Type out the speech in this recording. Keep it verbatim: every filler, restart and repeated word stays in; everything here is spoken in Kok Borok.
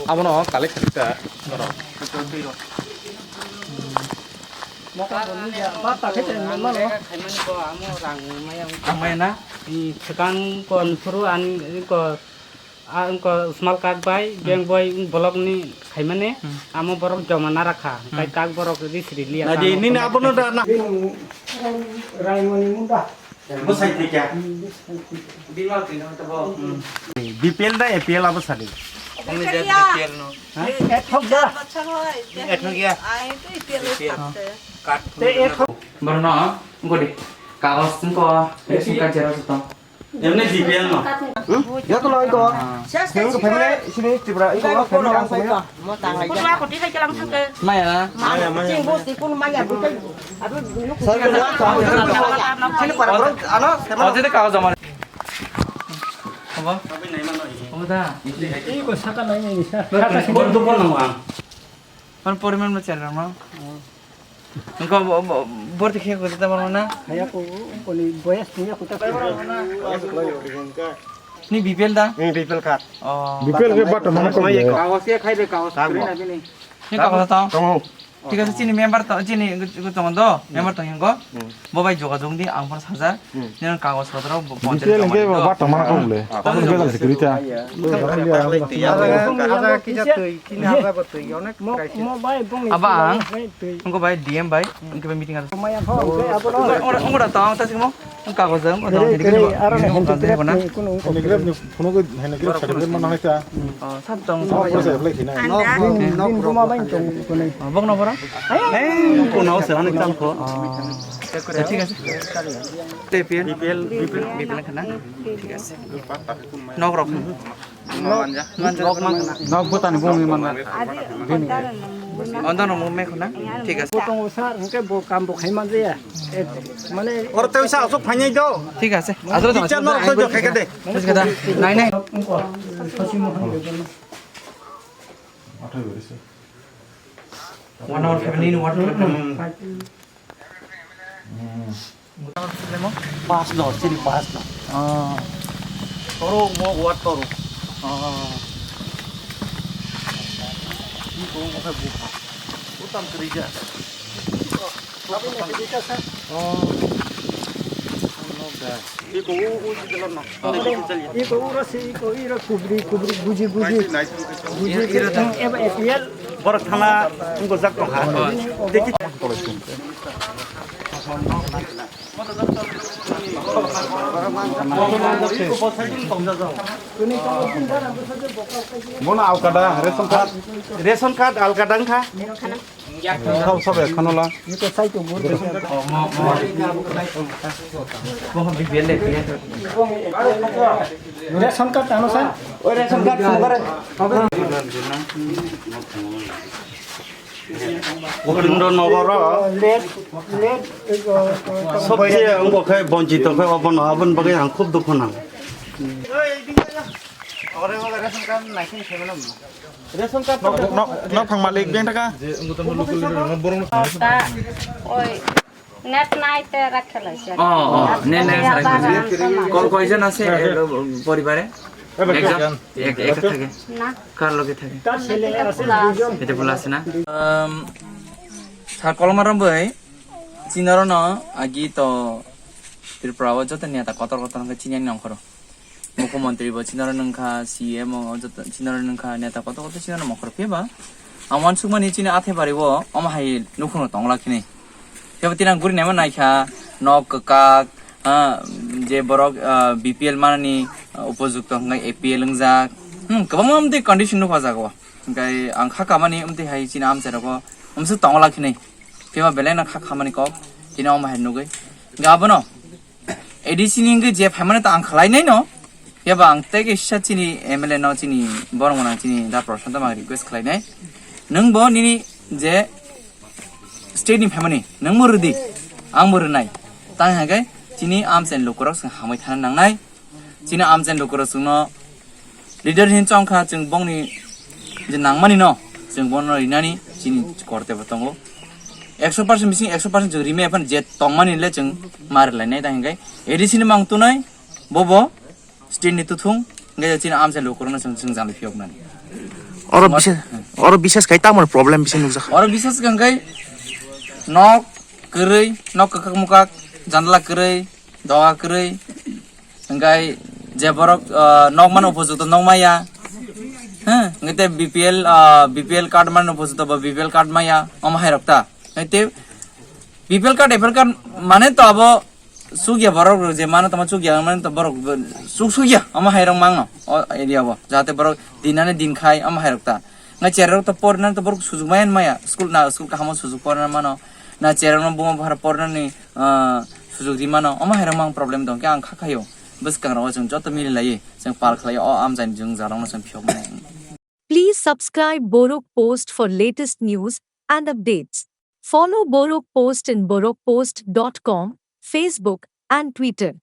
Abono collect khaikha norok. Ang maya na, i swkang kon phuru ani ko, a, ko small kak bai, beng bai, block ni khaimani, amo borok joma narakha, kai kak borok ri sri liya. Nadi, nini abono da na. Rang, rang mani munda. Bwsai thai kya? Bima twi no to bo. B P L da A P L abo sadi. Kami je B P L no. Ethok da. Ethok ya. Ai to A P L. Kat. Te ethok. Borno, godi. Kagos ko, ration card xerox to. Emne B P L no. Joto loi ko. Nang ko family sini Tripura iko family ang ko. Kudu aku tihai kelang thangke. Maya. Maya, maya. Ching bus di kun maya bukai. Aduh, nuk. Sir, sini para bro, ano, sama. Ojede kagos joma. Apa? Apa da? Iko saka nai ni sa. Bor dupon nang ang. Man poriman ma chera ma. Engko bo, bo, borti khe ko ta borok na? Haya ko, ko ni boyas ni ko ta. Ni B P L da? Ni B P L card. Oh. B P L ke bat mana ko ye? Kagos ke khai de, kagos kri na bini. Ni kagos ta? Tongo. Thik ase, chini member to, chini tongo do, member tong yango. Bo bai jogajog di, ang phone saja. Nini kagos potro, B P L hingke bo bat tongmani kok le. Tamo ni bejal sikiri ta. Aba ang, engko bai D M bai, engko bai meeting ada. Ora, ora tong ta simo, kagos ang, ora tong. Phone ko hene kira sa mana hai ta. Oh, sab tong. Oh, ko sa apply khina. Anda. Bok no bora? Ko no se ani tam ko. Thik ase. Te P L, B P L, B P L khana. Thik ase. Nok rok. Nok man. Nok botani bong ni man. Adi, kontar. Onda no mo me khana. Thik ase. Bo tongo sir, hwnkhe bo kam bo khai man jaya. Eh, mane oro tei sa asuk phainai do. Thik ase. Asuk teacher no rok to khai kade. Thik ase da. Nai nai. One hour fifteen, what? Pass no, sini pass no. Ah. Toro mo wat toro. Ah. Ini ko mo ka buka. Utang kerja. Iko uro se iko iro kubri kubri buji buji. Buji iro tong eba A P L. Borok thana wngkojak tongkha. Tei ki Bono alkada ration card. Ration card alkada wngkha. Sab, sab ekkhano la. Ration card ano sa? Oi, ration card sumugare. Gobindo Nogoro. Let, let, eh, eh, eh, sobse wngkha khe bonchito khe obono, aboni bagwi ang khub dukhu nang. Ore, ore, ration card naikhung saimanam. Ration card nok, nok, nok phang malik beng taka. Ta, oi, net nai te rakhe lai se. Oh, oh, net nai sa rakhe lai. Ko-, koijon ase, eh, poribare? Ekjon? Ek, ek thake? Na. Kar loge thake? Ete pula ase na? Um, sa kolomar bai, chinaro no, agi to Tripura o joto neta kotor kotor hwnkhe chini ani nongkhoro. Mukhyamantri bo chinaro nungkha, C M o joto chinaro nungkha, neta koto koto chinaro mokor phiyaba. Ang uansukmani chini athebari o omo hai nukhungno tongla khini. Phiyaba tinang guri naima naikha, nok kwkak, ah, je borok, ah, B P L manani, ah, upojukto hwnkhe A P L wngjak. Hmm, kwbangma amtwi condition nukha jaga o. Hwnkhe ang kha kamani amtwi hai chini amchai rogo amswk tongla khini. Phiyaba belai no kha kamani kok, chini omo hai nugwi. Hwnkhe abono A D C ni wngwi je phaimani ta ang khlainai no, phiyaba ang tei kaisa chini M L A no, chini borok mwnang chini da Prashant no ang request khlainai, nwng bo nini je state ni phaimani nwng bo rwdi, ang bo rwnai, tang hwnkhe chini amchaini lukurok chwng hamwi thana nangnai, chini amchaini lukurok chwngno leader hin chongkha, chwng bongni je nangmani no chwng bono rinani chini korte bo tongo. Ekso percent bising ekso percent chwng rimai phano je tongmani le chwng ma rwlainai, ta hwnkhe A D C ni mang tunai bobo state ni tuthung hwnkhe chini amchaini lukurokno chwng, chwng jani phiyoknani. Oro bises, oro bises khai tamoni problem bisi nukjak. Oro bises kha hwnkhe nok kwrwi, nok kwkhak mukhak, janla kwrwi, doga kwrwi, hwnkhe je borok, ah, nok mano upojukto nok maya, ha, hwnkhe tei B P L, ah, B P L card mano upojukto bo B P L card maya, omo hai rok ta. Hwnkhe tei B P L card, A P L card mane to abo sugya borok rok je mano tamo sugya mane to borok suk sugya omo hai rok mangno o area o jate borok dinani din khai omo hai rok ta. Ngai cherok to porna to borok sujuk maya maya school na school kahamo sujuk porna mano na cherok no buma bhara porna ni, ah, sujuk di mano omo hai rok mang problem dong khe ang kha khayo bwskang rok chwng joto mili lai chwng pal khlai o amjani jwng jarok no chwng phiyok mano. Please subscribe Borok Post for latest news and updates. Follow Borok Post in borok post dot com, Facebook, and Twitter.